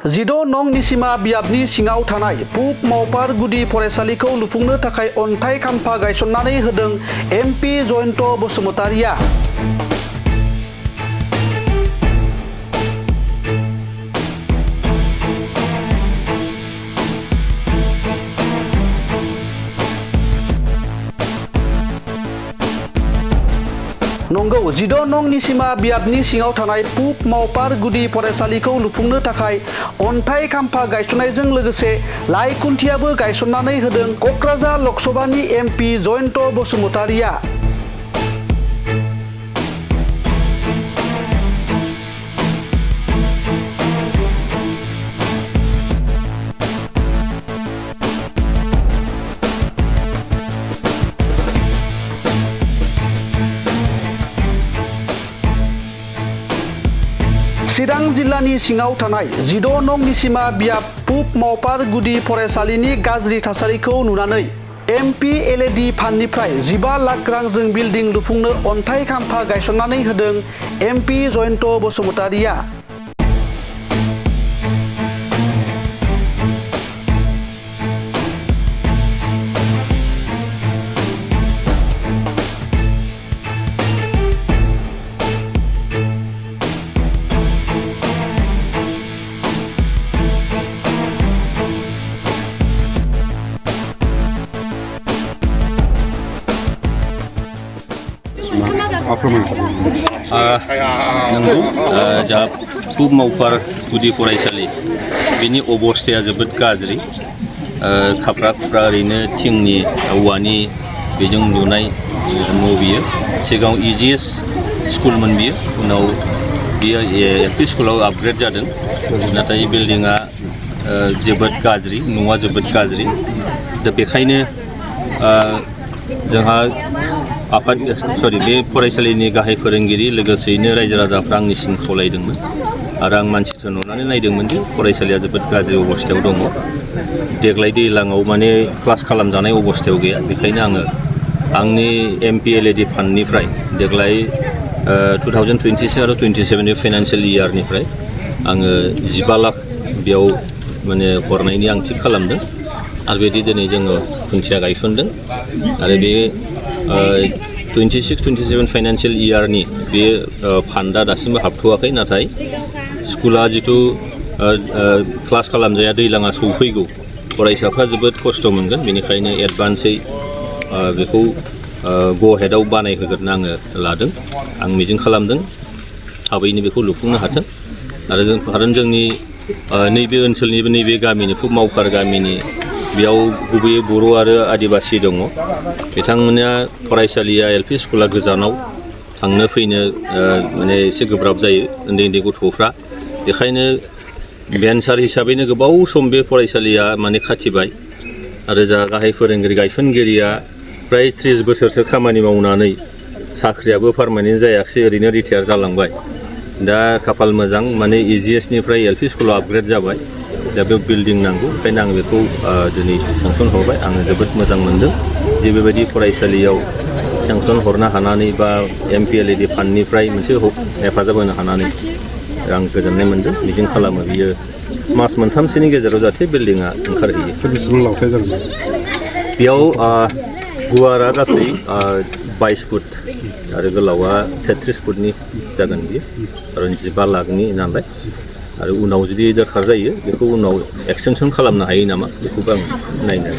16 नं निसिमा बियाबनि सिङाव थानाय पुब मावपार गुदि फरायसालिखौ लुफुंनो थाखाय अन्थाइ खाम्फा गायसननानै होदों MP जयन्त बसुमतारिया। नंगौ 16 नं निसिमा बियाबनि सिङाव थानाय पुब मावपार गुदि फरायसालिखौ लुफुंनो थाखाय अन्थाइ खाम्फा गायसननायजों लोगोसे लाइ खुन्थियाबो गायसननानै होदों कक्राझार लकसभानि MP जयन्त बसुमतारिया। चिरां जिल्लानि सिङाव थानाय 16 नं निसिमा बियाब पुब मावपार गुदि फरायसालिनि गाज्रि थासारिखौ नुनानै MPLAD फान्डनिफ्राय 15 लाख रांजों बिल्डिं लुफुंनो अन्थाइ खाम्फा गायसननानै होदों MP जयन्त बसुमतारिया। नंगौ जा पुब मावपार गुदि फरायसालि बेनि अबस्थाया जोबोद गाज्रि। खाफ्रा खुफ्रा ओरैनो थिंनि औवानि बेजों लुनाय न' बियो। सिगाङाव EGS स्कुलमोन बियो, उनाव बियो LP स्कुलाव आपग्रेड जादों। नाथाय बिल्डिंआ जोबोद गाज्रि, न'आ जोबोद गाज्रि। दा बेखायनो जोंहा बे फरायसालिनि गाहाय फोरोंगिरि लोगोसेयैनो रायजो राजाफ्रा आंनिसिम खावलायदोंमोन आरो आं मानसि थिनहरनानै नायदोंमोन दि फरायसालिया जोबोद गाज्रि अबस्थायाव दङ। देग्लाय दैज्लाङाव माने क्लास खालामजानाय अबस्थायाव गैया। बेखायनो आङो आंनि MPLAD फान्डनिफ्राय देग्लाय 2026 आरो 27 फाइनान्सियेल इयारनिफ्राय आङो 15 लाख बेयाव माने हरनायनि आं थिग खालामदों आरो बेदि दिनै जोङो खुन्थिया गायसनदों आरो बे 26-27 फाइनान्सियेल इयारनि बे फान्डा दासिमबो हाबथ'वाखै। नाथाय स्कुला जिथु क्लास खालामजाया दैज्लाङा सौफैगौ, फरायसाफ्रा जोबोद खस्थ' मोनगोन। बेनिखायनो एडभान्सै बेखौ ग' हेडआव बानायहोगोरनो आङो लादों। आं मिजिं खालामदों थाबैनो बेखौ लुफुंनो हाथों आरो जोंनि नैबे ओनसोलनि नैबे गामिनि पुब मावपार गामिनि बेयाव गुबैयै बर' आरो आदिबासि दङ। बिथांमोना फरायसालिया LP स्कुला गोजानाव थांनो फैनो माने एसे गोब्राब जायो उन्दै उन्दै गथ'फ्रा। बेखायनो बेन्सार हिसाबैनो गोबाव सम बे फरायसालिया माने खाथिबाय आरो जा गाहाय फोरोंगिरि गायसनगिरिया फ्राय 30 बोसोरसो खामानि मावनानै साख्रियाबो पारमानेन्ट जायाखिसै, ओरैनो रिटायार जालांबाय। दा खाफाल मोजां माने EGS निफ्राय LP स्कुलाव आपग्रेड जाबाय। दा बेयाव बिल्डिं नांगौ, ओंखायनो आं बेखौ दिनै सेंसन हरबाय। आङो जोबोद मोजां मोनदों जे बेबायदि फरायसालियाव सेंसन हरनो हानानै बा MPLAD फान्डनिफ्राय मोनसे हेफाजाब होनो हानानै आं गोजोननाय मोनदों। मिजिं खालामो बियो मास मोनथामसोनि गेजेराव जाहाथे बिल्डिंआ ओंखारहैयो। बेसेबां लावथाइ जागोन बेयाव? गुवारा गासै 22 फुट आरो गोलावा 33 फुटनि जागोन बियो, आरो 15 लाखनि नालाय। आरो उनाव जुदि दरखार जायो बेखौ उनाव एक्सटेनसन खालामनो हायो नामा बेखौबो आं नायनो